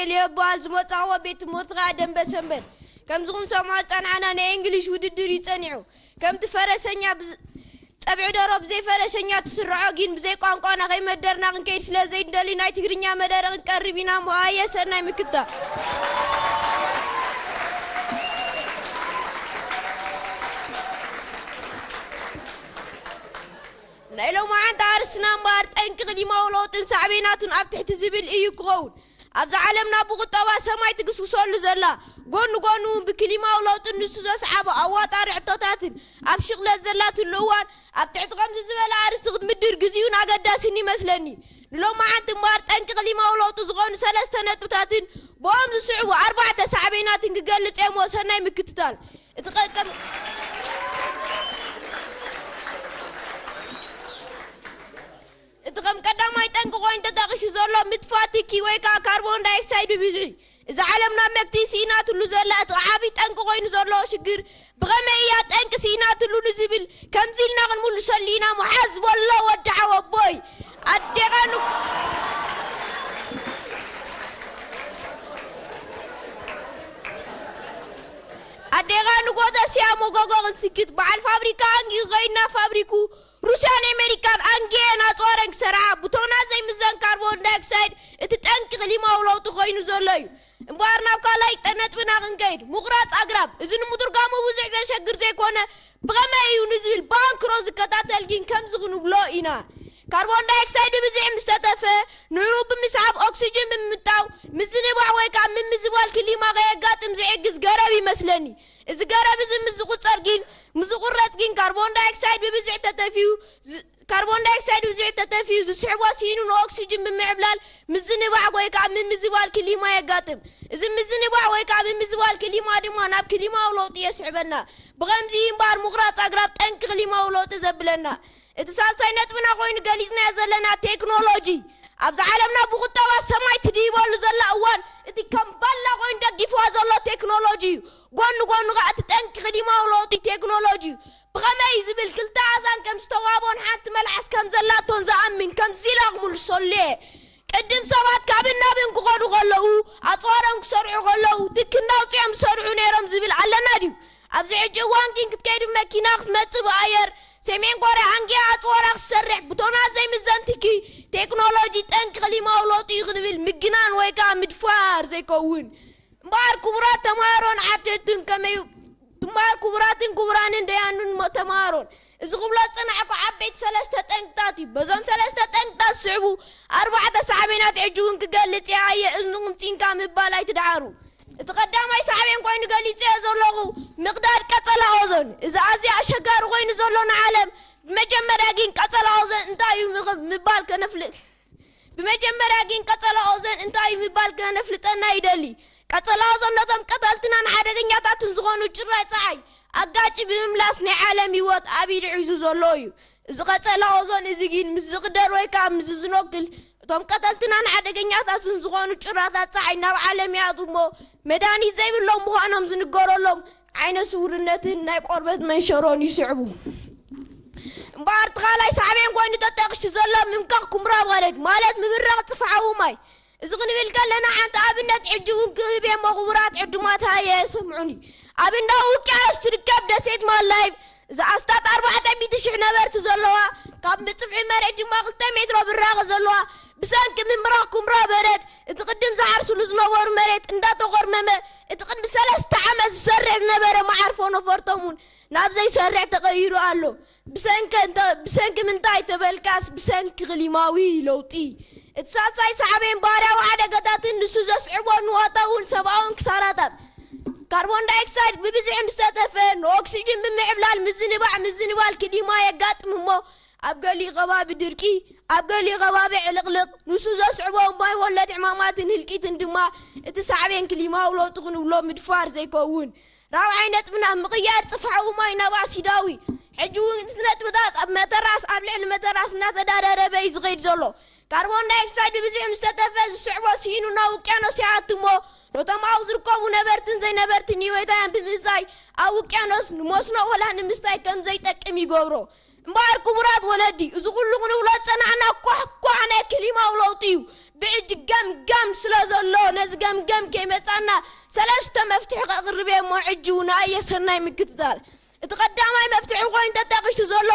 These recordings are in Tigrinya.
ዳንኤል ይበሃል። ዝመጻእዎ ቤት ትምህርቲ ከኣ ደንበ ሰንበት። ከምዚ ክንሰምዖ ዝጸናሕና ናይ እንግሊሽ ውድድር እዩ ጸኒሑ። ከምቲ ፈረሰኛ ብዝ-፣ ጸብዒ ደሮ ብዘይ ፈረሰኛ ትስርዖ፣ ግን ብዘይ ቋንቋና ከይመደርና ክንከይድ ስለ ዘይንደሊ ናይ ትግርኛ መደረ ክንቀርብ ኢና እሞ ኣየ ሰናይ ምክታ። ናይ ሎማዓንቲ ኣርእስትና እምበኣር ጠንቂ ክሊማዊ ለውጥን ሳዕቤናቱን ኣብ ትሕቲ ዝብል እዩ ክኸውን። ኣብዛ ዓለምና ብቁጠባ ሰማይ ትግስግሰሉ ዘላ፣ ጎኒ ጎኑ እውን ብክሊማዊ ለውጥን ንሱ ዘስዓቦ ኣዋጣሪ ሕቶታትን ኣብ ሽቕለት ዘላትሉ እዋን፣ ኣብ ትሕቲ ከምዚ ዝበለ ኣርእስቲ ክትምድር ግዜኡን ኣገዳስን ይመስለኒ። ንሎማዓንቲ እምበኣር ጠንቂ ክሊማዊ ለውጢ ዝኾኑ ሰለስተ ነጥብታትን ብኦም ዝስዕቡ ኣርባዕተ ሳዕቤናትን ክገልጽ እየ እሞ ሰናይ ምክትታል። እቲ ቀ-፣ ከም እቲ ከም ቀዳማይ ጠንቂ ኮይኑ ተጠቒሱ ዘሎ ምጥፋእ ትኪ ወይ ከዓ ካርቦን ዳይኦክሳይድ ብብዝሒ። እዚ ዓለምና መግቲ ስኢናትሉ ዘላ እቲ ዓብዪ ጠንቂ ኮይኑ ዘሎ ሽግር ብኸመይ እያ ጠንቂ ስኢናትሉ ንዝብል ከምዚ ኢልና ክንምልሰሉ ኢና። መሓዝ በሎ ወዲ ሓወቦይ። ኣዴኻ ን-፣ ኣዴኻ ንጎተ ሲያ መጎጎ ክንስክት በዓል ፋብሪካ ኣንጊኡ ከይድና ፋብሪኩ ሩስያን ኣሜሪካን ኣንጊየን ኣፅዋረን ክሰርዓ ብቶናት ዘይምዘን ካርቦን ዳይኦክሳይድ እቲ ጠንቂ ክሊማዊ ለውጢ ኮይኑ ዘሎ እዩ። እምበኣር ናብ ካልኣይ ጠ-፣ ነጥብና ክንከይድ፣ ምቑራፅ ኣግራብ። እዚ ንምትርጓሙ ብዙሕ ዘሸግር ዘይኮነ፣ ብኸመይ እዩ ንዝብል ብኣንክሮ ዝከታተል ግን ከምዚ ክንብሎ ኢና። ካርቦን ዳይኦክሳይድ ብብዝሒ ምስ ተጠፍአ፣ ንዕኡ ብምስዓብ ኦክሲጅን ብምምጣው፣ ምዝንባዕ ወይ ከዓ ምምዝባል ክሊማ ከየጋጥም ዝሕግዝ ገረብ ይመስለኒ። እዚ ገረብ እዚ ምስ ዝቑፀር ግን፣ ምስ ዝቑረፅ ግን ካርቦን ዳይኦክሳይድ ብብዝሒ ተተፊኡ፣ ዝ-፣ ካርቦን ዳይኦክሳይድ ብዝሒ ተተፊኡ ዝስዕቦ ስኢኑ ንኦክሲጅን ብምዕብላል ምዝንባዕ ወይ ከዓ ምምዝባል ክሊማ የጋጥም። እዚ ምዝንባዕ ወይ ከዓ ምምዝባል ክሊማ ድማ ናብ ክሊማዊ ለውጢ የስዕበና። ብኸምዚ እምበኣር ምቑራፅ ኣግራብ ጠንቂ ክሊማዊ ለውጢ ዘብለና። እቲ ሳልሳይ ነጥብና ኮይኑ ገሊፅናዮ ዘለና ቴክኖሎጂ። ኣብዚ ዓለምና ብቁጠባ ሰማይ ትድይበሉ ዘላ እዋን እቲ ከም ባላ ኮይኑ ደጊፍዋ ዘሎ ቴክኖሎጂ እዩ። ጎኒ ጎኒ ከዓ እቲ ጠንቂ ክሊማዊ ለውጢ ቴክኖሎጂ እዩ። ብኸመይ ዝብል ክልተ ኣዛን ከም ዝተዋህቦን ሓንቲ መልሓስ ከም ዘላቶን ዝኣምን ከምዚ ኢለ ክምልሰሉ እየ። ቅድም ሰባት ካብን ናብን ክኸዱ ከለዉ፣ ኣፅዋሮም ክሰርሑ ከለዉ፣ ትኪ እናውፅኦም ዝሰርሑ ነይሮም ዝብል ኣለና ድዩ? ኣብዚ ሕጂ እዋን ግን ክትከይድ ብመኪና ክትመፅእ ብኣየር፣ ሰሜን ኮርያ ኣንጊያ ኣፅዋራ ክትሰርሕ ብቶናት ዘይምዘን ትኪ ቴክኖሎጂ ጠንቂ ክሊማዊ ለውጢ እዩ ክንብል ምግናን ወይ ከዓ ምድፋር ዘይከውን። እምበኣር ክቡራት ተምሃሮን ሓተትን ከመይ፣ እምበኣር ክቡራትን ክቡራንን ደያኑን ሞ-፣ ተምሃሮን፣ እዚ ክብሎ ዝጸናሕኩ ዓበይቲ ሰለስተ ጠንቅታት እዩ። በዞም ሰለስተ ጠንቅታት ዝስዕቡ ኣርባዕተ ሳዕቤናት ሕጂ እውን ክገልጽ እየ። ኣየ እዝኑ ቅምጺንካ ምባል ኣይትድሓሩ። እቲ ቀዳማይ ሳዕቤን ኮይኑ ገሊጸዮ ዘለኹ ምቕዳድ ቀጸላ ኦዞን። እዚ ኣዝዩ ኣሸጋሪ ኮይኑ ዘሎ ንዓለም። ብመጀመርያ ግን ቀጸላ ኦዞን እንታይ እዩ ምኽ-፣ ምባል ከነፍልጥ ብመጀመርያ ግን ቀጸላ ኦዞን እንታይ እዩ ምባል ከነፍልጠና ይደሊ። ቀጸላ ኦዞን ነቶም ቀተልትናን ሓደገኛታትን ዝኾኑ ጭራይ ጸሓይ ኣጋጭ ብምምላስ ናይ ዓለም ህይወት ኣብ ኢዱ ሒዙ ዘሎ እዩ። እዚ ቀጸላ ኦዞን እዚ ግን ምስ ዝቕደድ ወይ ከዓ ምስ ዝዝነክል እቶም ቀተልትናን ሓደገኛታትን ዝኾኑ ጭራታት ጸሓይ ናብ ዓለም ይኣትዉ እሞ መድሃኒት ዘይብሎም ምዃኖም ዝንገረሎም ዓይነ ስውርነትን ናይ ቆርበት መንሸሮን ይስዕቡ። እምበኣር እቲ ካልኣይ ሳዕቤን ኮይኑ ተጠቒሱ ዘሎ ምምካኽ ኩምራ በረድ ማለት ምብራቕ ጽፍሓዊ ማይ። እዚ ክንብል ከለና ሓንቲ ኣብነት ሕጂ እውን ክህብ እየ እሞ ክቡራት ዕዱማት ሃየ ስምዑኒ። ኣብ እንዳ ውቅያኖስ ትርከብ ደሴት ማላይብ እዛ ኣስታት ኣርባዕተ ሚእቲ ሽሕ ነበርቲ ዘለዋ ካብ ጽፍሒ መሬት ድማ ክልተ ሜትሮ ብራኸ ዘለዋ ብሰንኪ ምምራኽ ኩምራ በረድ እቲ ቅድም ዝሓርስሉ ዝነበሩ መሬት እንዳተኾርመመ እቲ ቅድሚ ሰለስተ ዓመት ዝሰርሕ ዝነበረ መዓርፎ ነፈርቶም እውን ናብ ዘይሰርሕ ተቐይሩ ኣሎ። ብሰንኪ እንተ-፣ ብሰንኪ ምንታይ ተበልካስ ብሰንኪ ክሊማዊ ለውጢ። እቲ ሳልሳይ ሳዕቤን ባህርያዊ ሓደጋታትን ንሱ ዘስዕቦ ንዋታውን ሰብኣውን ክሳራታት። ካርቦን ዳይኦክሳይድ ብብዝሒ ምስ ተጠፍአ ንኦክሲጅን ብምዕብላል ምዝንባዕ ምዝንባል ክሊማ የጋጥም እሞ ኣብ ገሊኡ ከባቢ ድርቂ፣ ኣብ ገሊኡ ከባቢ ዕልቕልቕ፣ ንሱ ዘስዕቦ ማይ ወለድ ሕማማትን ህልቂትን ድማ እቲ ሳዕቤን ክሊማዊ ለውጢ ክንብሎ ምድፋር ዘይከውን። ራብዓይ ነጥብና ምቕያር ጽፍሓዊ ማይ ናብ ኣሲዳዊ። ሕጂ እውን እቲ ነጥብታት ኣብ መተራስ፣ ኣብ ልዕሊ መተራስ እናተዳራረበ እዩ ዝኸይድ ዘሎ። ካርቦን ዳይኦክሳይድ ብብዝሒ ምስ ተተፈ ዝስዕቦ ስኢኑ ናብ ውቅያኖስ ይኣቱ እሞ ነቶም ኣብኡ ዝርከቡ ነበርትን ዘይነበርትን ህይወታውያን ብምእዛይ ኣብ ውቅያኖስ ንመስኖ ወላ ንምስታይ ከም ዘይጠቅም ይገብሮ። እምበኣር ክቡራት ወለዲ፣ እዚ ኩሉ ክንብሎ ዝጸናዕና ኳሕኳሕ ናይ ክሊማዊ ለውጢ እዩ። ብዕጂ ገምገም ስለ ዘሎ፣ ነዚ ገምገም ከይመጻና ሰለስተ መፍትሒ ከቕርብ እየ እሞ፣ ሕጂ እውን ኣየ ሰናይ ምክትታል። እቲ ቀዳማይ መፍትሒ ኮይኑ ተጠቒሱ ዘሎ፣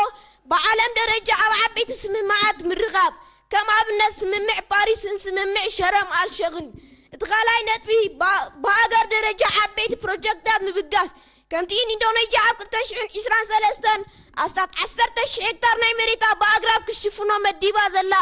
ብዓለም ደረጃ ኣብ ዓበይቲ ስምምዓት ምርኻብ፣ ከም ኣብነት ስምምዕ ፓሪስን ስምምዕ ሸረም ኣልሸኽን። እቲ ካልኣይ ነጥቢ፣ ባ-፣ ብሃገር ደረጃ ዓበይቲ ፕሮጀክታት ምብጋስ፣ ከምቲ ኢንዶኔዥያ ኣብ ክልተ ሽሕን ዕስራን ሰለስተን ኣስታት ዓሰርተ ሽሕ ሄክታር ናይ መሬታ ብኣግራብ ክሽፍኖ መዲባ ዘላ፣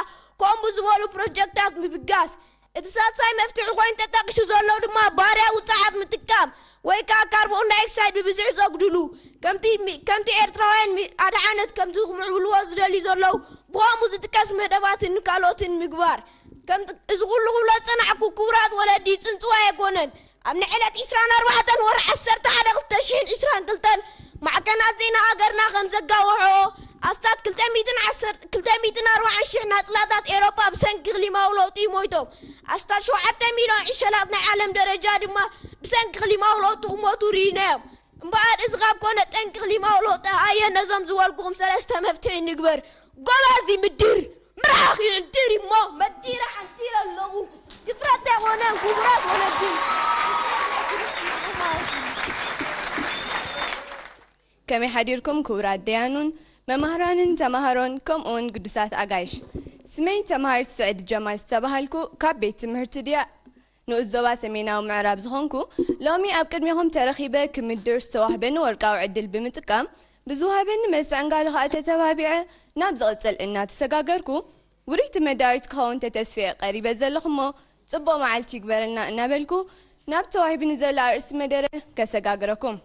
ከምኡ ዝበሉ ፕሮጀክታት ምብጋስ። እቲ ሳልሳይ መፍትሒ ኮይኑ ተጠቒሱ ዘሎ ድማ ባርያ ውጽዓት ምጥቃም ወይ ከኣ ካርቦን ዳይኦክሳይድ ብብዝሒ ዘጉድሉ፣ ከምቲ ሚ-፣ ከምቲ ኤርትራውያን ሚ-፣ ኣድሓነት ከምቲ ክምዕብልዎ ዝደልዩ ዘለዉ፣ ብኸምኡ ዝጥቀስ መደባትን ካልኦትን ምግባር። ከም ጥ-፣ እዚ ኩሉ ክብሎ ዝጸናሕኩ ክቡራት ወለዲ ጽንጽዋይ ኣይኮነን። ኣብ ንዕለት ዕስራን ኣርባዕተን ወርሒ ዓሰርተ ሓደ ክልተ ሽሕን ዕስራን ክልተን ማዕከናት ዜና ሃገርና ከም ዘጋውሖኦ፣ ኣስታት ክልተ ሚእትን ዓሰርተ፣ ክልተ ሚእትን ኣርባዓን ሽሕ ናጽላታት ኤውሮጳ ብሰንኪ ክሊማዊ ለውጢ ሞይቶም። ኣስታት ሸውዓተ ሚልዮን ዕሸላት ናይ ዓለም ደረጃ ድማ ብሰንኪ ክሊማዊ ለውጢ ክሞቱ ርኢናዮም። እምበኣር እዚ ካብ ኮነ ጠንቂ ክሊማዊ ለውጢ ኣየ ነዞም ዝበልኩኹም ሰለስተ መፍትሒ ንግበር። ጎበዝ ይምድር፣ ምራኽ ይዕንድር እሞ መዲረ ዓንዲረ ኣለኹ። ድፍረት ኣይኮነን ክቡራት ወለዲ። ከመይ ሓዲርኩም ክቡራት ደያኑን መማህራንን ተማሃሮን ከምኡውን ግዱሳት ኣጋይሽ። ስመይ ተማሃሪት ስዕድ ጀማል ዝተባሃልኩ ካብ ቤት ትምህርቲ ድያ ንኡስ ዞባ ሰሜናዊ ምዕራብ ዝኾንኩ፣ ሎሚ ኣብ ቅድሜኹም ተረኺበ ክምድር ዝተዋህበኒ ወርቃዊ ዕድል ብምጥቃም ብዝወሃበኒ መልሲ ዕንጋሎ ኸኣ ተተባቢዐ ናብ ዝቕጽል እናተሰጋገርኩ ውርይቲ መዳሪት ክኸውን ተተስፊዐ ቀሪበ ዘለኹ እሞ ጽቡቕ መዓልቲ ይግበረልና እናበልኩ ናብ ተዋሂብኒ ዘሎ ኣርእስቲ መደረ ከሰጋግረኩም።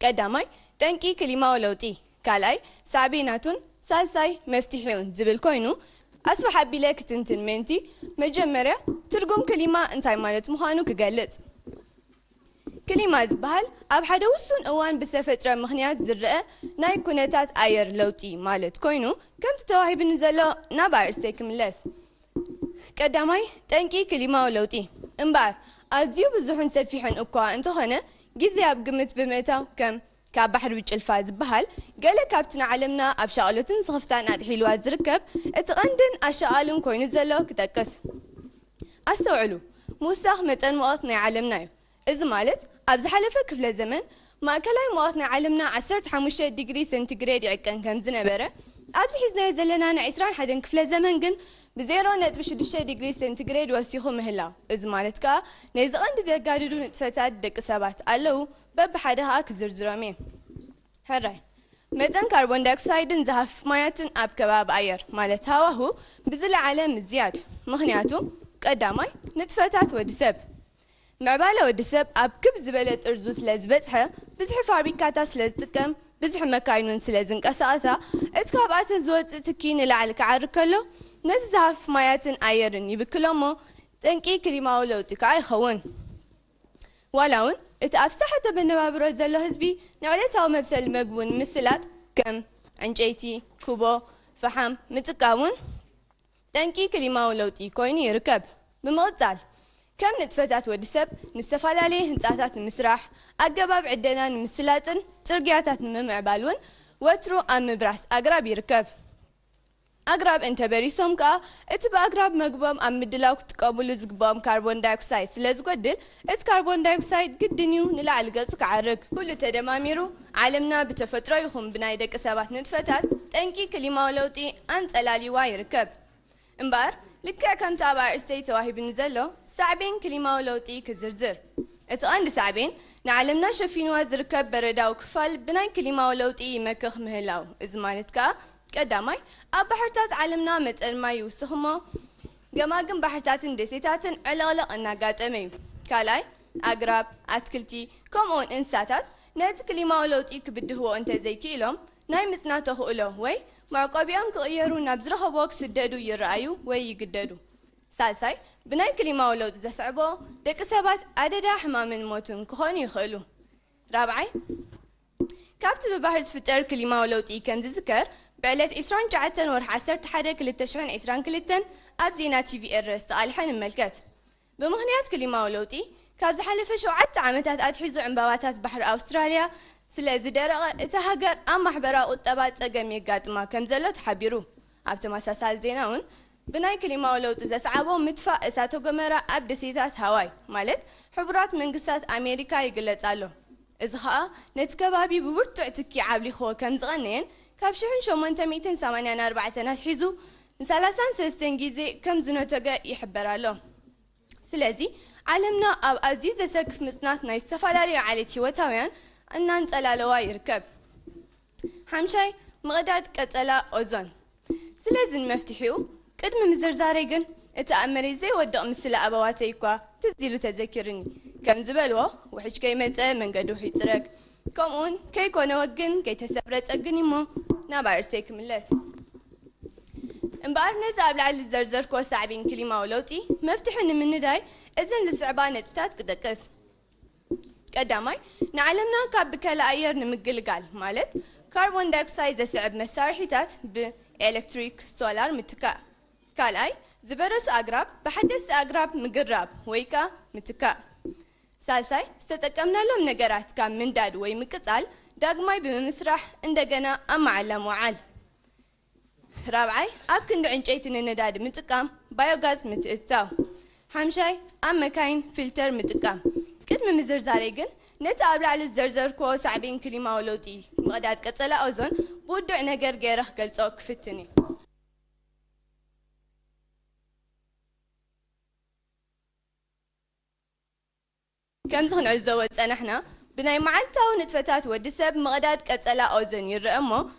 ቀዳማይ ጠንቂ ክሊማዊ ለውጢ፣ ካልኣይ ሳዕቤናቱን ሳልሳይ መፍትሒኡን ዝብል ኮይኑ ኣስፍሕ ኣቢለ ክትንትን ምእንቲ መጀመርያ ትርጉም ክሊማ እንታይ ማለት ምዃኑ ክገልጽ። ክሊማ ዝበሃል ኣብ ሓደ ውሱን እዋን ብዝተፈጥረ ምኽንያት ዝረአ ናይ ኩነታት ኣየር ለውጢ ማለት ኮይኑ ከምቲ ተዋሂብኒ ዘሎ ናብ ኣርእስተይ ክምለስ። ቀዳማይ ጠንቂ ክሊማዊ ለውጢ እምበኣር ኣዝዩ ብዙሕን ሰፊሕን እኳ እንተኾነ ግዜ ኣብ ግምት ብምእታው ከም ካብ ባሕሪ ብጭልፋ ዝበሃል ገለ ካብቲ ንዓለምና ኣብ ሻቕሎትን ስኽፍታን ኣጥሒልዋ ዝርከብ እቲ ቐንድን ኣሻቓልን ኮይኑ ዘሎ ክጠቅስ። ኣስተውዕሉ፣ ምውሳኽ መጠን ሙቐት ናይ ዓለምና እዩ። እዚ ማለት ኣብ ዝሓለፈ ክፍለ ዘመን ማእከላይ ሙቐት ናይ ዓለምና ዓሰርተ ሓሙሽተ ዲግሪ ሴንቲግሬድ ይዕቀን ከም ዝነበረ ኣብዚ ሒዝናዮ ዘለና ናይ ዕስራን ሓደን ክፍለ ዘመን ግን ብዜሮ ነጥቢ ሽዱሽተ ዲግሪ ሴንቲግሬድ ወሲኹ ምህላው። እዚ ማለት ከኣ ነዚ ቐንዲ ዘጋድዱ ንጥፈታት ደቂ ሰባት ኣለዉ፣ በብሓደ ከኣ ክዝርዝሮም እየ። ሕራይ መጠን ካርቦን ዳይኦክሳይድን ዝሃፍፍ ማያትን ኣብ ከባቢ ኣየር ማለት ሃዋሁ ብዝለዓለ ምዝያድ። ምኽንያቱ ቀዳማይ ንጥፈታት ወዲ ሰብ። ምዕባለ ወዲ ሰብ ኣብ ክብ ዝበለ ጥርዙ ስለ ዝበጽሐ፣ ብዝሒ ፋብሪካታት ስለ ዝጥቀም፣ ብዝሒ መካይን እውን ስለ ዝንቀሳቐሳ፣ እቲ ካብኣተን ዝወጽእ ትኪ ንላዕሊ ክዓርግ ከሎ፣ ነቲ ዝሃፍፍ ማያትን ኣየርን ይብክሎ እሞ፣ ጠንቂ ክሊማዊ ለውጢ ከኣ ይኸውን። ዋላ እውን እቲ ኣብ ዝተሓተ መነባብሮ ዘሎ ህዝቢ ንዕለታዊ መብሰሊ መግቡ ንምስላጥ ከም ዕንጨይቲ፣ ኩቦ፣ ፈሓም ምጥቃም እውን ጠንቂ ክሊማዊ ለውጢ ኮይኑ ይርከብ። ብምቕጻል ከም ንጥፈታት ወዲ ሰብ ንዝተፈላለየ ህንጻታት ንምስራሕ፣ ኣገባብ ዕደና ንምስላጥን ጽርግያታት ንምምዕባል እውን ወትሩ ኣብ ምብራስ ኣግራብ ይርከብ። ኣግራብ እንተበሪሶም ከኣ እቲ ብኣግራብ መግቦም ኣብ ምድላው ክጥቀሙሉ ዝግብኦም ካርቦን ዳይኦክሳይድ ስለ ዝጎድል እቲ ካርቦን ዳይኦክሳይድ ግድን እዩ ንላዕሊ ገጹ ክዓርግ። ኩሉ ተደማሚሩ ዓለምና ብተፈጥሮ ይኹን ብናይ ደቂ ሰባት ንጥፈታት ጠንቂ ክሊማዊ ለውጢ ኣንጸላልይዋ ይርከብ። እምበኣር ልክዕ ከምቲ ኣብ ኣርእስተይ ተዋሂብኒ ዘሎ ሳዕቤን ክሊማዊ ለውጢ ክዝርዝር። እቲ ቐንዲ ሳዕቤን ንዓለምና ሸፊንዋ ዝርከብ በረዳዊ ክፋል ብናይ ክሊማዊ ለውጢ ይመክኽ ምህላው። እዚ ማለት ከኣ ቀዳማይ ኣብ ባሕርታት ዓለምና መጠን ማይ ይውስኽ እሞ ገማግም ባሕርታትን ደሴታትን ዕልቕልቕ እናጋጠመ እዩ። ካልኣይ ኣግራብ፣ ኣትክልቲ ከምኡውን እንስሳታት ነቲ ክሊማዊ ለውጢ ክብድህዎ እንተዘይክኢሎም ናይ ምጽናት ተኽእሎ ወይ መዕቆቢኦም ክቕየሩ ናብ ዝረኸብዎ ክስደዱ ይረኣዩ ወይ ይግደዱ። ሳልሳይ ብናይ ክሊማዊ ለውጢ ዘስዕቦ ደቂ ሰባት ኣደዳ ሕማምን ሞትን ክኾኑ ይኽእሉ። ራብዓይ ካብቲ ብባህሪ ዝፍጠር ክሊማዊ ለውጢ ከም ዝዝከር ብዕለት ዕስራን ትሽዓተን ወርሒ ዓሰርተ ሓደ ክልተ ሽሕን ዕስራን ክልተን ኣብ ዜና ቲቪ ኤረ ዝተቓልሐ ንመልከት። ብምኽንያት ክሊማዊ ለውጢ ካብ ዝሓለፈ ሸውዓተ ዓመታት ኣትሒዙ ዕምባባታት ባሕሪ ኣውስትራልያ ስለዝደረቐ እታ ሃገር ኣብ ማሕበራዊ ቁጠባ ጸገም የጋጥማ ከም ዘሎ ተሓቢሩ። ኣብ ተመሳሳሊ ዜና እውን ብናይ ክሊማዊ ለውጢ ዘስዓቦ ምጥፋእ እሳተ ጎመራ ኣብ ደሴታት ሃዋይ ማለት ሕቡራት መንግስታት ኣሜሪካ ይግለጽ ኣሎ። እዚ ኸኣ ነቲ ከባቢ ብብርቱዕ ትኪ ዓብሊኽዎ ከም ዝቐነየን ካብ ሽሕን ሸሞንተ ሚእትን ሰማንያን ኣርባዕተን ኣትሒዙ ንሰላሳን ሰለስተን ግዜ ከም ዝነተገ ይሕበር ኣሎ። ስለዚ ዓለምና ኣብ ኣዝዩ ዘሰክፍ ምጽናት ናይ ዝተፈላለዩ ዓሌት ህይወታውያን እናንጸላለዋ ይርከብ። ሓምሻይ፣ ምቕዳድ ቀጸላ ኦዞን። ስለዚ ንመፍትሒኡ ቅድሚ ምዝርዛረይ ግን እቲ ኣብ መሬት ዘይወድቕ ምስላ ኣበዋተይ እኳ ትዝ ኢሉ ተዘኪርኒ። ከም ዝበልዎ፣ ውሕጅ ከይመጸ መንገዲ ውሕጅ ጽረግ፣ ከምኡውን ከይኮነ ወግን ከይተሰብረ ጸግን እሞ ናብ ኣርእስተይ ክምለስ። እምበኣር ነዚ ኣብ ላዕሊ ዝዘርዘርክዎ ሳዕቤን ክሊማዊ ለውጢ መፍትሒ ንምንዳይ እዘን ዝስዕባ ነጥብታት ክጠቅስ። ቀዳማይ፣ ንዓለምና ካብ ብከላ ኣየር ንምግልጋል ማለት ካርቦን ዳይኦክሳይድ ዘስዕብ መሳርሒታት ብኤሌክትሪክ፣ ሶላር ምትካእ። ካልኣይ፣ ዝበረሱ ኣግራብ ብሓደስቲ ኣግራብ ምግራብ ወይ ከኣ ምትካእ። ሳልሳይ፣ ዝተጠቀምናሎም ነገራት ካብ ምንዳድ ወይ ምቅጻል ዳግማይ ብምምስራሕ እንደገና ኣብ መዓላ ምውዓል። ራብዓይ፣ ኣብ ክንዲ ዕንጨይቲ ንነዳዲ ምጥቃም ባዮጋዝ ምትእትታው። ሓምሻይ፣ ኣብ መካይን ፊልተር ምጥቃም። ቅድሚ ምዝርዛረይ ግን ነቲ ኣብ ላዕሊ ዝዘርዘርክዎ ሳዕቤን ክሊማዊ ለውጢ ምቕዳድ ቀጸላ ኦዞን ብውዱዕ ነገር ገይረ ክገልጾ ክፍትን እየ። ከምዚ ክንዕዘቦ ዝጸናሕና፣ ብናይ መዓልታዊ ንጥፈታት ወዲ ሰብ ምቕዳድ ቀጸላ ኦዞን ይረአ እሞ፣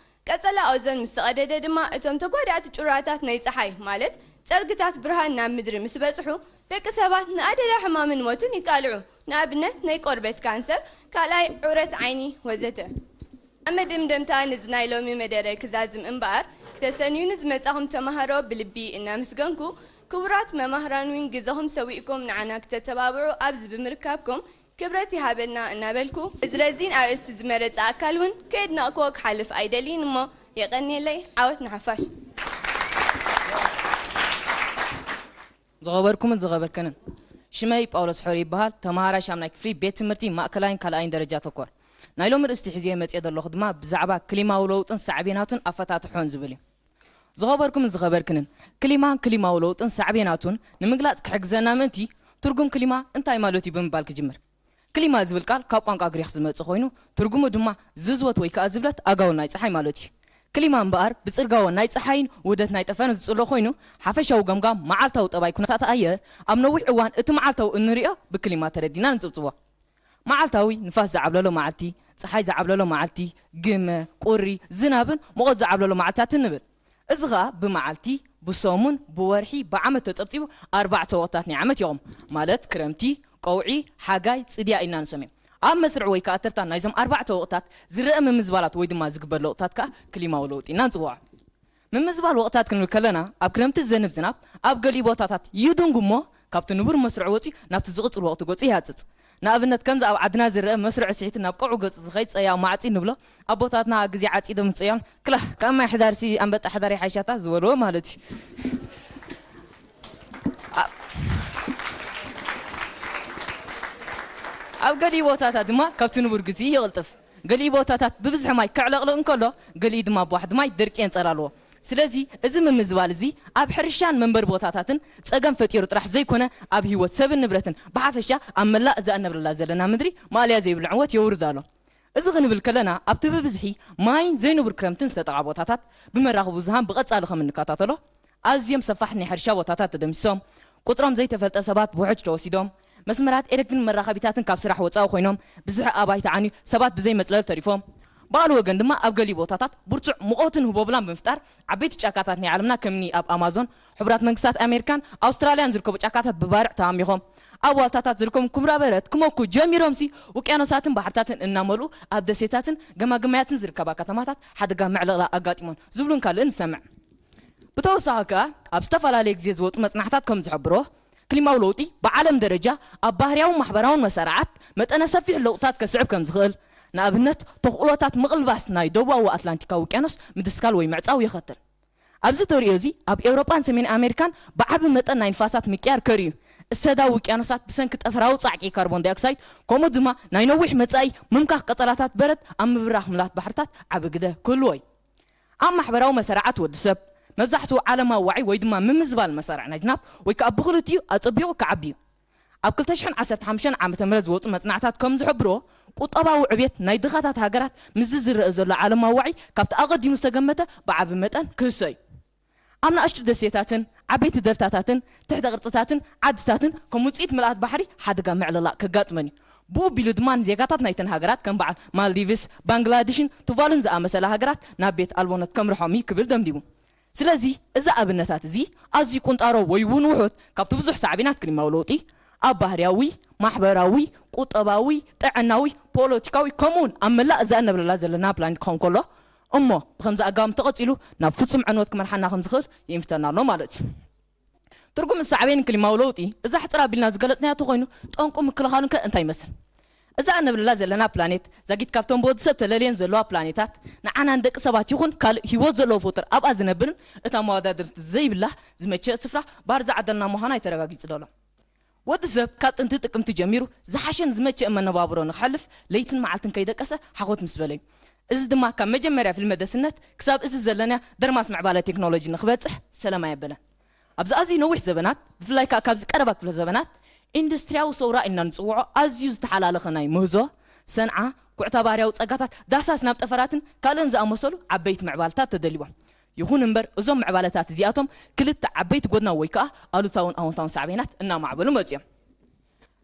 ቀጸላ ኦዞን ምስ ተቐደደ ድማ እቶም ተጓዳእቲ ጩራታት ናይ ጸሓይ፣ ማለት ጸርግታት ብርሃን ናብ ምድሪ ምስ በጽሑ፣ ደቂ ሰባት ንኣደዳ ሕማምን ሞትን ይቃልዑ። ንኣብነት ናይ ቆርበት ካንሰር፣ ካልኣይ ዑረት ዓይኒ ወዘተ። ኣብ መደምደምታ ነዚ ናይ ሎሚ መደረ ክዛዝም እምበኣር፣ ክተሰንዩ ንዝመጻኹም ተማሃሮ ብልቢ እናመስገንኩ፣ ክቡራት መማህራን እውን ግዘኹም ሰዊእኩም ንዓና ክተተባብዑ ኣብዚ ብምርካብኩም ክብረት ይሃበልና እናበልኩ፣ እዚ ረዚን ኣርእስቲ ዝመረጸ ኣካል እውን ከየድነቕክዎ ክሓልፍ ኣይደልይን እሞ የቐንየለይ። ዓወት ንሓፋሽ። ዝኸበርኩምን ዝኸበርክንን፣ ሽመይ ጳውሎስ ሖሪ ይበሃል። ተመሃራይ ሻምናይ ክፍሊ ቤት ትምህርቲ ማእከላይን ካልኣይን ደረጃ ተኮር። ናይ ሎሚ ርእስቲ ሒዘዮ መጽየ ዘለኹ ድማ ብዛዕባ ክሊማዊ ለውጥን ሳዕቤናቱን ኣፈታትሖን ዝብል እዩ። ዝኸበርኩምን ዝኸበርክንን፣ ክሊማን ክሊማዊ ለውጥን ሳዕቤናቱን ንምግላጽ ክሕግዘና ምእንቲ፣ ትርጉም ክሊማ እንታይ ማለት እዩ ብምባል ክጅምር። ክሊማ ዝብል ቃል ካብ ቋንቋ ግሪኽ ዝመጽእ ኮይኑ፣ ትርጉሙ ድማ ዝዝወት ወይ ከኣ ዝብለት ኣጋውን ናይ ጸሓይ ማለት እዩ። ክሊማ እምበኣር ብጽርጋወ ናይ ጸሓይን ውህደት ናይ ጠፈርን ዝጽሎ ኮይኑ፣ ሓፈሻዊ ገምጋም መዓልታዊ ጠባይ ኩነታት ኣየር ኣብ ነዊሕ እዋን እቲ መዓልታዊ እንርእዮ ብክሊማ ተረዲና ንጽብጽቦ። መዓልታዊ ንፋስ ዝዓብለሎ መዓልቲ፣ ጸሓይ ዝዓብለሎ መዓልቲ፣ ግመ፣ ቁሪ፣ ዝናብን ሙቐት ዝዓብለሎ መዓልትታትን ንብል። እዚ ኸኣ ብመዓልቲ፣ ብሰሙን፣ ብወርሒ፣ ብዓመት ተጸብጺቡ ኣርባዕተ ወቕትታት ናይ ዓመት ይቖም። ማለት ክረምቲ፣ ቀውዒ፣ ሓጋይ፣ ጽድያ ኢልና ንሰምዮ። ኣብ መስርዕ ወይ ከኣ ተርታ ናይዞም ኣርባዕተ ወቕትታት ዝረአ ምምዝባላት ወይ ድማ ዝግበር ለውጥታት ከኣ ክሊማዊ ለውጢ ኢልና ንጽውዖ። ምምዝባል ወቕትታት ክንብል ከለና ኣብ ክረምቲ ዝዘንብ ዝናብ ኣብ ገሊኡ ቦታታት ይድንጉ እሞ ካብቲ ንቡር መስርዕ ወጺኡ ናብቲ ዝቕጽል ወቕቲ ገጹ ይሃጽጽ። ንኣብነት ከምዚ ኣብ ዓድና ዝረአ መስርዕ ስሒት ናብ ቀውዒ ገጹ ዝኸይድ ጸያቕ ማዕጺድ ንብሎ ኣቦታትና ግዜ ዓጺዶም ዝጸየቑን ክላህ ካብ ማይ ሕዳርሲ ኣንበጣ ሕዳር ይሓይሻታ ዝበልዎ ማለት እዩ። ኣብ ገሊኡ ቦታታት ድማ ካብቲ ንቡር ግዜ ይቕልጥፍ። ገሊኡ ቦታታት ብብዝሒ ማይ ከዕለቕልቕ እንከሎ ገሊኡ ድማ ብዋሕዲ ማይ ድርቂ የንጸላልዎ። ስለዚ እዚ ምምዝባል እዚ ኣብ ሕርሻን መንበሪ ቦታታትን ጸገም ፈጢሩ ጥራሕ ዘይኮነ ኣብ ህይወት ሰብን ንብረትን ብሓፈሻ ኣብ መላእ እዛ እነብረላ ዘለና ምድሪ ማእለያ ዘይብሉ ዕንወት የውርድ ኣሎ። እዚ ክንብል ከለና ኣብቲ ብብዝሒ ማይን ዘይንቡር ክረምትን ዝተጠቕዓ ቦታታት ብመራኽቢ ብዙሃን ብቐጻሊ ከም እንከታተሎ ኣዝዮም ሰፋሕቲ ናይ ሕርሻ ቦታታት ተደምሲሶም፣ ቁጽሮም ዘይተፈልጠ ሰባት ብውሕጅ ተወሲዶም፣ መስመራት ኤሌክትሪክን መራኸቢታትን ካብ ስራሕ ወጻኢ ኮይኖም፣ ብዝሒ ኣባይቲ ዓንዩ ሰባት ብዘይ መጽለሊ ተሪፎም። ብኻልእ ወገን ድማ ኣብ ገሊኡ ቦታታት ብርቱዕ ሙቐትን ህቦብላን ብምፍጣር ዓበይቲ ጫካታት ናይ ዓለምና ከምኒ ኣብ ኣማዞን፣ ሕቡራት መንግስታት ኣሜሪካን ኣውስትራልያን ዝርከቡ ጫካታት ብባርዕ ተሃሚኾም ኣብ ዋልታታት ዝርከቡ ኩምራ በረድ ክመኩ ጀሚሮምሲ ውቅያኖሳትን ባሕርታትን እናመልኡ ኣብ ደሴታትን ገማግማያትን ዝርከባ ከተማታት ሓደጋ ምዕልቕላቕ ኣጋጢሞን ዝብሉን ካልእን ንሰምዕ። ብተወሳኺ ከኣ ኣብ ዝተፈላለየ ግዜ ዝወጹ መጽናሕታት ከም ዝሕብሮ ክሊማዊ ለውጢ ብዓለም ደረጃ ኣብ ባህርያውን ማሕበራውን መሰራዓት መጠነ ሰፊሕ ለውጥታት ከስዕብ ከም ዝኽእል፣ ንኣብነት ተኽእሎታት ምቕልባስ ናይ ደቡባዊ ኣትላንቲካዊ ውቅያኖስ ምድስካል ወይ ምዕጻው የኸትል። ኣብዚ ተርእዮ እዚ ኣብ ኤውሮጳን ሰሜን ኣሜሪካን ብዓቢ መጠን ናይ ንፋሳት ምቅያር ከርእዩ፣ እሰዳዊ ውቅያኖሳት ብሰንኪ ጠፈራዊ ጻዕቂ ካርቦን ዳይኦክሳይድ፣ ከምኡ ድማ ናይ ነዊሕ መጻኢ ምምካኽ ቀጸላታት በረድ ኣብ ምብራኽ ምላት ባሕርታት ዓቢ ግደ ክህልዎ እዩ። ኣብ ማሕበራዊ መሰራዓት ወዲ ሰብ፣ መብዛሕትኡ ዓለማዊ ዋዒ ወይ ድማ ምምዝባል መሳርዕ ናይ ዝናብ ወይ ከኣ ብኽልቲኡ ኣጸቢቑ ክዓቢ እዩ። ኣብ ክልተ ሽሕን ዓሰርተ ሓሙሽተን ዓመተ ምህረት ዝወጹ መጽናዕታት ከም ዝሕብርዎ፣ ቁጠባዊ ዕብየት ናይ ድኻታት ሃገራት ምስዚ ዝረአ ዘሎ ዓለማዊ ዋዒ ካብቲ ኣቐዲሙ ዝተገመተ ብዓቢ መጠን ክህሶ እዩ። ኣብ ንኣሽቱ ደሴታትን ዓበይቲ ደልታታትን ትሕተ ቅርጽታትን ዓድታትን ከም ውጽኢት ምልኣት ባሕሪ ሓደጋ ምዕልላእ ከጋጥመን እዩ። ብኡ ቢሉ ድማ ንዜጋታት ናይተን ሃገራት ከም በዓል ማልዲቭስ፣ ባንግላድሽን ቱቫሉን ዝኣመሰላ ሃገራት ናብ ቤት ኣልቦነት ከምርሖም እዩ ክብል ደምዲሙ። ስለዚ እዚ ኣብነታት እዚ ኣዝዩ ቁንጣሮ ወይ እውን ውሑድ ካብቲ ብዙሕ ሳዕቤናት ክሊማዊ ለውጢ ኣብ ባህርያዊ፣ ማሕበራዊ፣ ቁጠባዊ፣ ጥዕናዊ፣ ፖለቲካዊ ከምኡውን ኣብ መላእ እዛ እነብረላ ዘለና ፕላኔት ክኸውን ከሎ እሞ ብኸምዚ ኣጋባብ ተቐጺሉ ናብ ፍጹም ዕንወት ክመርሓና ከም ዝኽእል ይእንፍተና ኣሎ ማለት እዩ። ትርጉም ሳዕቤን ክሊማዊ ለውጢ እዛ ሕጽር ኣቢልና ዝገለጽናዮ ተኾይኑ ጠንቁ ምክልኻሉን ከ እንታይ ይመስል? እዛ እነብረላ ዘለና ፕላኔት ዛጊት ካብቶም ብወዲ ሰብ ተለልየን ዘለዋ ፕላኔታት ንዓና ንደቂ ሰባት ይኹን ካልእ ህይወት ዘለዎ ፍጡር ኣብኣ ዝነብርን እታ መወዳድርቲ ዘይብላ ዝመቸት ስፍራ ባር ዝዓደልና ምዃና እዩ ተረጋጊጹ ዘሎ። ወዲ ሰብ ካብ ጥንቲ ጥቅምቲ ጀሚሩ ዝሓሸን ዝመቸእ መነባብሮ ንክሕልፍ ለይትን መዓልትን ከይደቀሰ ሓኾት ምስ በለ እዩ። እዚ ድማ ካብ መጀመርያ ፍልመ ደስነት ክሳብ እዚ ዘለናያ ደርማስ ምዕባለ ቴክኖሎጂ ንክበጽሕ ሰለም ኣየበለን። ኣብዚ ኣዝዩ ነዊሕ ዘበናት ብፍላይ ከኣ ካብዚ ቀረባ ክፍለ ዘበናት ኢንዱስትርያዊ ሰውራ ኢልና ንጽውዖ ኣዝዩ ዝተሓላለኸ ናይ ምህዞ፣ ሰንዓ፣ ኩዕታ ባህርያዊ ጸጋታት ዳህሳስ ናብ ጠፈራትን ካልእን ዝኣመሰሉ ዓበይቲ ምዕባልታት ተደሊቦም። ይኹን እምበር እዞም ምዕባለታት እዚኣቶም ክልተ ዓበይቲ ጎድናዊ ወይ ከኣ ኣሉታውን ኣወንታውን ሳዕቤናት እናማዕበሉ መጺኦም።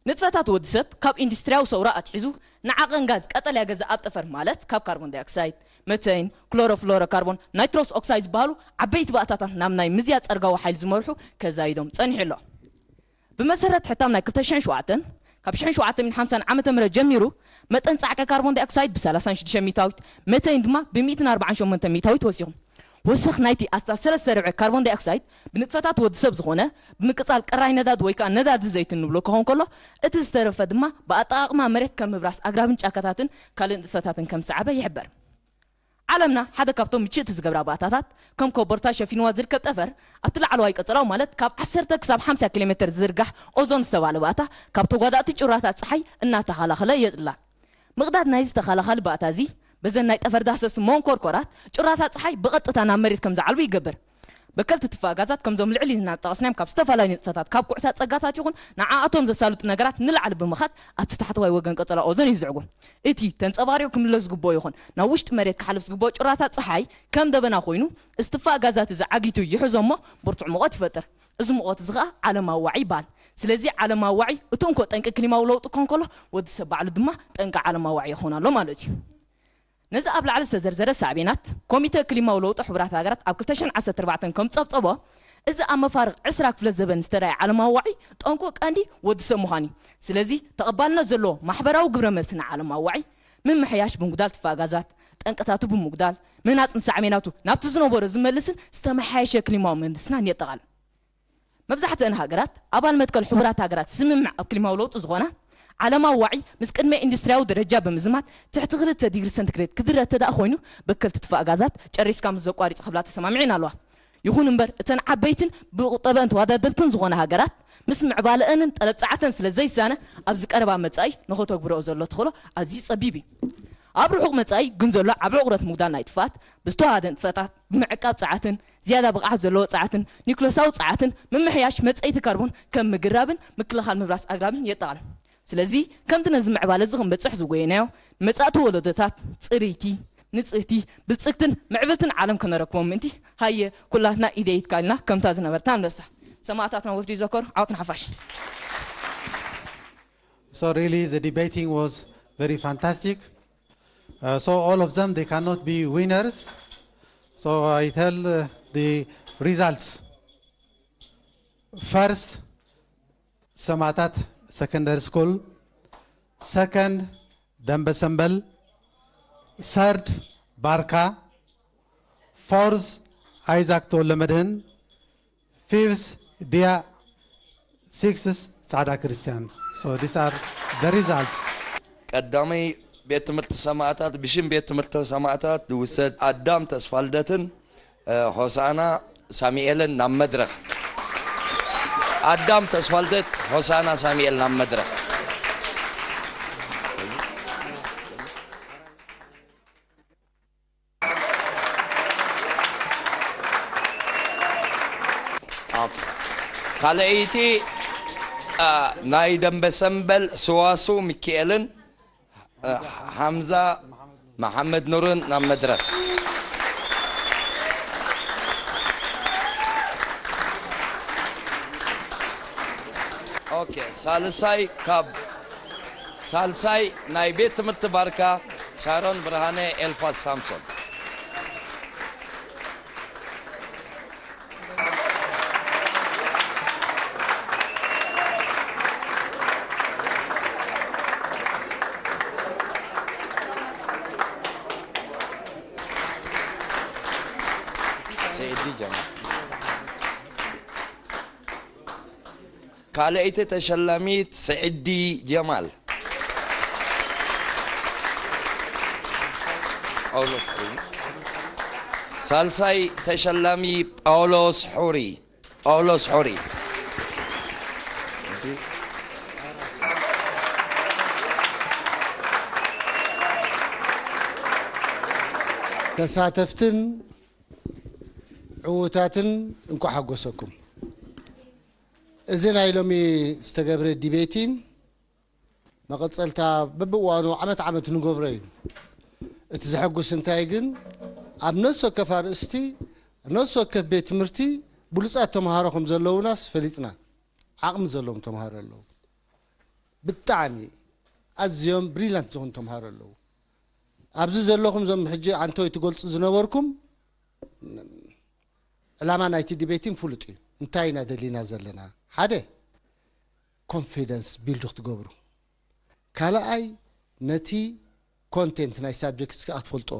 ንጥፈታት ወዲ ሰብ ካብ ኢንዱስትርያዊ ሰውራ ኣትሒዙ ንዓቐን ጋዝ ቀጠልያ ገዛ ኣብ ጠፈር ማለት ካብ ካርቦን ዳይኦክሳይድ፣ መተይን፣ ክሎሮፍሎሮ ካርቦን፣ ናይትሮስ ኦክሳይድ ዝበሃሉ ዓበይቲ ባእታታት ናብ ናይ ምዝያ ጸርጋዊ ሓይሊ ዝመርሑ ከዛይዶም ጸኒሑ ኣሎ። ብመሰረት ሕታም ናይ ክልተ ሽሕን ሸውዓተን ካብ ሽሕን ሸውዓተ ሚእትን ሓምሳን ዓመተ ምህረት ጀሚሩ መጠን ጻዕቂ ካርቦን ዳይኦክሳይድ ብ ሰላሳን ሽዱሽተ ሚእታዊት፣ መተይን ድማ ብ ሚእትን ኣርባዓን ሸሞንተ ሚእታዊት ወሲኹ። ወሰኽ ናይቲ ኣስታት ሰለስተ ርብዒ ካርቦን ዳይኦክሳይድ ብንጥፈታት ወዲ ሰብ ዝኾነ ብምቅጻል ቅራይ ነዳድ ወይ ከኣ ነዳዲ ዘይት እንብሎ ክኸውን ከሎ፣ እቲ ዝተረፈ ድማ ብኣጠቓቕማ መሬት ከም ምብራስ ኣግራብን ጫካታትን ካልእ ንጥፈታትን ከም ዝሰዓበ ይሕበር። ዓለምና ሓደ ካብቶም ምችእቲ ዝገብራ ባእታታት ከም ኮቦርታ ሸፊንዋ ዝርከብ ጠፈር ኣብቲ ላዕለዋይ ቀጸላው ማለት ካብ ዓሰርተ ክሳብ ሓምሳ ኪሎ ሜተር ዝዝርጋሕ ኦዞን ዝተባህለ ባእታ ካብ ተጓዳእቲ ጩራታት ጸሓይ እናተኸላኸለ የጽላ። ምቕዳድ ናይዚ ተኸላኻሊ ባእታ እዚ በዘን ናይ ጠፈር ዳህሰስ መንኮርኮራት ጩራታት ጸሓይ ብቐጥታ ናብ መሬት ከም ዝዓልቡ ይገብር። በከልቲ ትፋ ጋዛት ከምዞም ልዕሊ ኢልና ዝጠቐስናዮም ካብ ዝተፈላለዩ ንጥፈታት ካብ ኩዕታ ጸጋታት ይኹን ንዓኣቶም ዘሳልጡ ነገራት ንላዕሊ ብምኻድ ኣብቲ ታሕተዋይ ወገን ቀጸላ ኦዞን ይዝዕጉ። እቲ ተንጸባሪቑ ክምለስ ዝግብኦ ይኹን ናብ ውሽጢ መሬት ክሓልፍ ዝግብኦ ጩራታት ጸሓይ ከም ደበና ኮይኑ እዚ ትፋ ጋዛት እዚ ዓጊቱ ይሕዞ እሞ ብርቱዕ ሙቐት ይፈጥር። እዚ ሙቐት እዚ ኸኣ ዓለማዊ ዋዒ ይበሃል። ስለዚ ዓለማዊ ዋዒ እቲ እንኮ ጠንቂ ክሊማዊ ለውጢ ክኾን ከሎ ወዲ ሰብ ባዕሉ ድማ ጠንቂ ዓለማዊ ዋዒ ይኸውን ኣሎ ማለት እዩ። ነዚ ኣብ ላዕሊ ዝተዘርዘረ ሳዕቤናት ኮሚተ ክሊማዊ ለውጢ ሕቡራት ሃገራት ኣብ ክልተ ሽሕን ዓሰርተ ኣርባዕተን ከም ዝጸብጸቦ እዚ ኣብ መፋርቕ ዕስራ ክፍለ ዘበን ዝተራእየ ዓለማዊ ዋዒ ጠንቁ ቀንዲ ወዲ ሰብ ምዃን እዩ። ስለዚ ተቐባልነት ዘለዎ ማሕበራዊ ግብረ መልሲ ንዓለማዊ ዋዒ ምምሕያሽ ብምጉዳል ትፋ ጋዛት ጠንቅታቱ ብምጉዳል ምህናጽን ሳዕቤናቱ ናብቲ ዝነበሮ ዝመልስን ዝተመሓየሸ ክሊማዊ ምህንድስናን የጠቓልል። መብዛሕትአን ሃገራት ኣባል መትከል ሕቡራት ሃገራት ስምምዕ ኣብ ክሊማዊ ለውጢ ዝኾና ዓለማዊ ዋዒ ምስ ቅድመ ኢንዱስትርያዊ ደረጃ ብምዝማት ትሕቲ ክልተ ዲግሪ ሰንቲግሬድ ክድረ ተደኣ ኮይኑ በከልቲ ትፋ ጋዛት ጨሪስካ ምስ ዘቋሪጽ ክብላ ተሰማሚዐን ኣለዋ። ይኹን እምበር እተን ዓበይትን ብቁጠበአን ተወዳደርትን ዝኾና ሃገራት ምስ ምዕባለአንን ጠለብ ጸዓተን ስለ ዘይሳነ ኣብዚ ቀረባ መጻኢ ንኸተግብረኦ ዘሎ ተኽእሎ ኣዝዩ ጸቢብ እዩ። ኣብ ርሑቕ መጻኢ ግን ዘሎ ዓቢ ዕቑረት ምጉዳል ናይ ጥፍኣት ብዝተዋሃደ ንጥፈታት ብምዕቃብ ጸዓትን ዝያዳ ብቕዓት ዘለዎ ጸዓትን ኒውክለሳዊ ጸዓትን ምምሕያሽ መጸይቲ ካርቦን ከም ምግራብን ምክልኻል ምብራስ ኣግራብን የጠቓልል። ስለዚ ከምቲ ነዚ ምዕባለ እዚ ክንበጽሕ ዝጎየናዮ ንመጻእቲ ወለዶታት ጽርይቲ፣ ንጽህቲ፣ ብልጽግትን ምዕብልትን ዓለም ከነረክቦም ምእንቲ ሃየ ኩላትና ኢደይት ካልና ከምታ ዝነበርታ ኣንበሳ ሰማእታትና ወትሩ ይዘከሩ። ዓወት ንሓፋሽ። So really the debating was very fantastic. Uh, so all of them, they cannot be winners. So I tell uh, the results. First, Samatat Secondary School. Second, Dambasambal. Third, Barka. Fourth, Isaac Tolemadin. Fifth, Dia. Sixth, Tzada Christian. So these are the results. ቀዳመይ ቤት ትምህርቲ ሰማእታት ብሽም ቤት ትምህርቲ ሰማእታት ዝውሰድ ኣዳም ተስፋልደትን ሆሳና ሳሙኤልን ናብ መድረኽ። ኣዳም ተስፋልደት፣ ሆሳና ሳሙኤል ናብ መድረኽ። ኦኬ። ካልኣይቲ፣ አ፣ ናይ ደንበ ሰምበል ስዋሱ ሚካኤልን፣ አ፣ ሓምዛ መሓመድ ኑርን ናብ መድረኽ። ኦኬ፣ ሳልሳይ ካብ፣ ሳልሳይ ናይ ቤት ትምህርቲ ባርካ፣ ሳሮን ብርሃነ፣ ኤልፋዝ ሳምሶን። ሰይዲ ጀማል። ካልኣይቲ ተሸላሚት ስዕዲ ጀማል። ጳውሎስ ሑሪ። ሳልሳይ ተሸላሚ ጳውሎስ ሑሪ። ጳውሎስ ሑሪ። ተሳተፍትን ዕዉታትን እንኳዕ ሓጎሰኩም። እዚ ናይ ሎሚ ዝተገብረ ዲቤቲን መቐጸልታ በብእዋኑ ዓመት ዓመት ንገብሮ እዩ። እቲ ዘሐጉስ እንታይ ግን ኣብ ነፍሲ ወከፍ ኣርእስቲ ነፍሲ ወከፍ ቤት ትምህርቲ ብሉጻት ተምሃሮ ከም ዘለውናስ ፈሊጥና። ዓቕሚ ዘለዎም ተምሃሮ ኣለዉ። ብጣዕሚ ኣዝዮም ብሪላንት ዝኾኑ ተምሃሮ ኣለዉ። ኣብዚ ዘለኹም እዞም ሕጂ ኣንቶይ ትገልጹ ዝነበርኩም ዕላማ ናይቲ ዲቤቲን ፍሉጥ እዩ። እንታይ ኢና ደሊና ዘለና? ሓደ፣ ኮንፊደንስ ቢልድ ክትገብሩ። ካልኣይ፣ ነቲ ኮንቴንት ናይ ሳብጀክትስ ከኣ ክትፈልጥዎ፣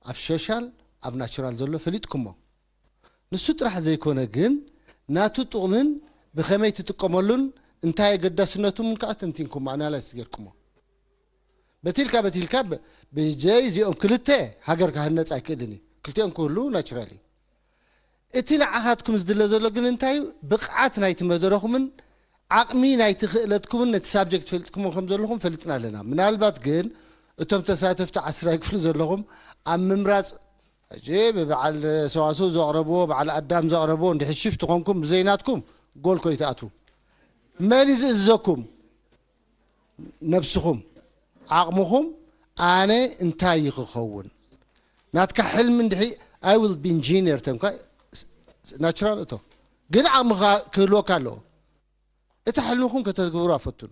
ኣብ ሶሻል ኣብ ናቹራል ዘሎ ፈሊጥኩሞ። ንሱ ጥራሕ ዘይኮነ ግን ናቱ ጥቕምን ብኸመይ ትጥቀመሉን እንታይ ኣገዳስነቱን ከኣ ተንቲንኩሞ፣ ኣናላይስ ጌርኩሞ። በቲልካ በቲልካ ብ-፣ ብጀይ እዚኦም ክልተ ሃገር ክህነጽ ኣይክእልን እዩ። ክልቲኦም ክህሉ ናቹራሊ። እቲ ንዓኻትኩም ዝድለ ዘሎ ግን እንታይ እዩ? ብቕዓት ናይቲ መደረኹምን ዓቕሚ ናይቲ ክእለትኩምን ነቲ ሳብጀክት ፈሊጥኩሞ ከም ዘለኹም ፈሊጥና ኣለና። ምናልባት ግን እቶም ተሳተፍቲ ዓስራይ ክፍሊ ዘለኹም ኣብ ምምራጽ ሕጂ ብበዓል ሰዋስው ዘቕረብዎ፣ በዓል ኣዳም ዘቕረብዎ እንድሕር ሽፍት ኮንኩም ብዘይናትኩም ጎል ኮይትኣትዉ። መን እዩ ዝእዝዘኩም? ነብስኹም፣ ዓቕምኹም፣ ኣነ እንታይ እዩ ክኸውን? ናትካ ሕልሚ እንድሒ፣ I will be engineer ተንኳ ናቹራል እቶ። ግን ዓቕምኻ ክህልወካ ኣለዎ። እቲ ሕልምኹም ከተግብሩ ኣፈትኑ።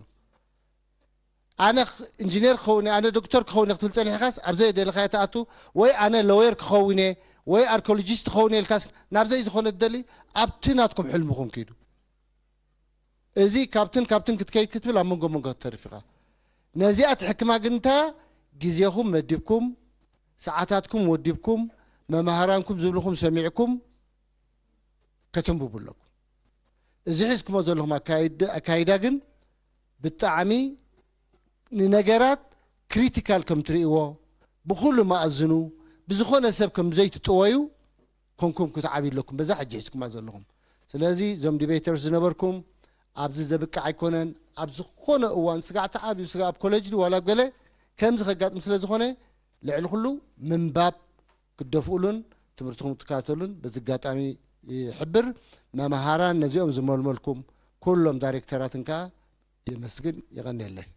ኣነ ኽ-፣ ኢንጂነር ክኸውን እየ፣ ኣነ ዶክተር ክኸውን እየ ክትብል ጸኒሕካስ፣ ኣብ ዘይደለኻዮ ትኣቱ፣ ወይ ኣነ ሎየር ክኸውን እየ፣ ወይ ኣርኪኦሎጂስት ክኸውን እየ ኢልካስ፣ ናብ ዘይዝኾነ ትደሊ፣ ኣብቲ ናትኩም ሕልምኹም ኪዱ። እዚ ካብትን ካብትን ክትከይድ ክትብል ኣብ መንጎ መንጎ ክትተርፍ ኢኻ። ነዚኣ ትሕክማ ግን እንታ ግዜኹም መዲብኩም፣ ሰዓታትኩም ወዲብኩም፣ መማህራንኩም ዝብልኹም ሰሚዕኩም ከተንብቡ ኣለኩም። እዚ ሒዝኩሞ ዘለኹም ኣካይድ-፣ ኣካይዳ ግን ብጣዕሚ ንነገራት ክሪቲካል ከም ትርእይዎ፣ ብኹሉ መኣዝኑ ብዝኾነ ሰብ ከም ዘይትጥወዩ ኮንኩም ክትዓብዩ ኣለኩም፣ በዛ ሕጂ ሒዝኩማ ዘለኹም። ስለዚ እዞም ዲቤተርስ ዝነበርኩም፣ ኣብዚ ዘብቅዕ ኣይኮነን። ኣብ ዝኾነ እዋን ስጋዕ ተዓብዩ፣ ስጋዕ ኣብ ኮሌጅ ድዩ ዋላ ኣብ ገለ ከምዚ ከጋጥም ስለ ዝኾነ፣ ልዕሊ ኩሉ ምንባብ ክትደፍኡሉን ትምህርትኹም ክትከታተሉን በዚ ኣጋጣሚ ይሕብር። መምሃራን፣ ነዚኦም ዝመልመልኩም ኩሎም ዳይሬክተራትን ከኣ የመስግን፣ የቐንየለይ።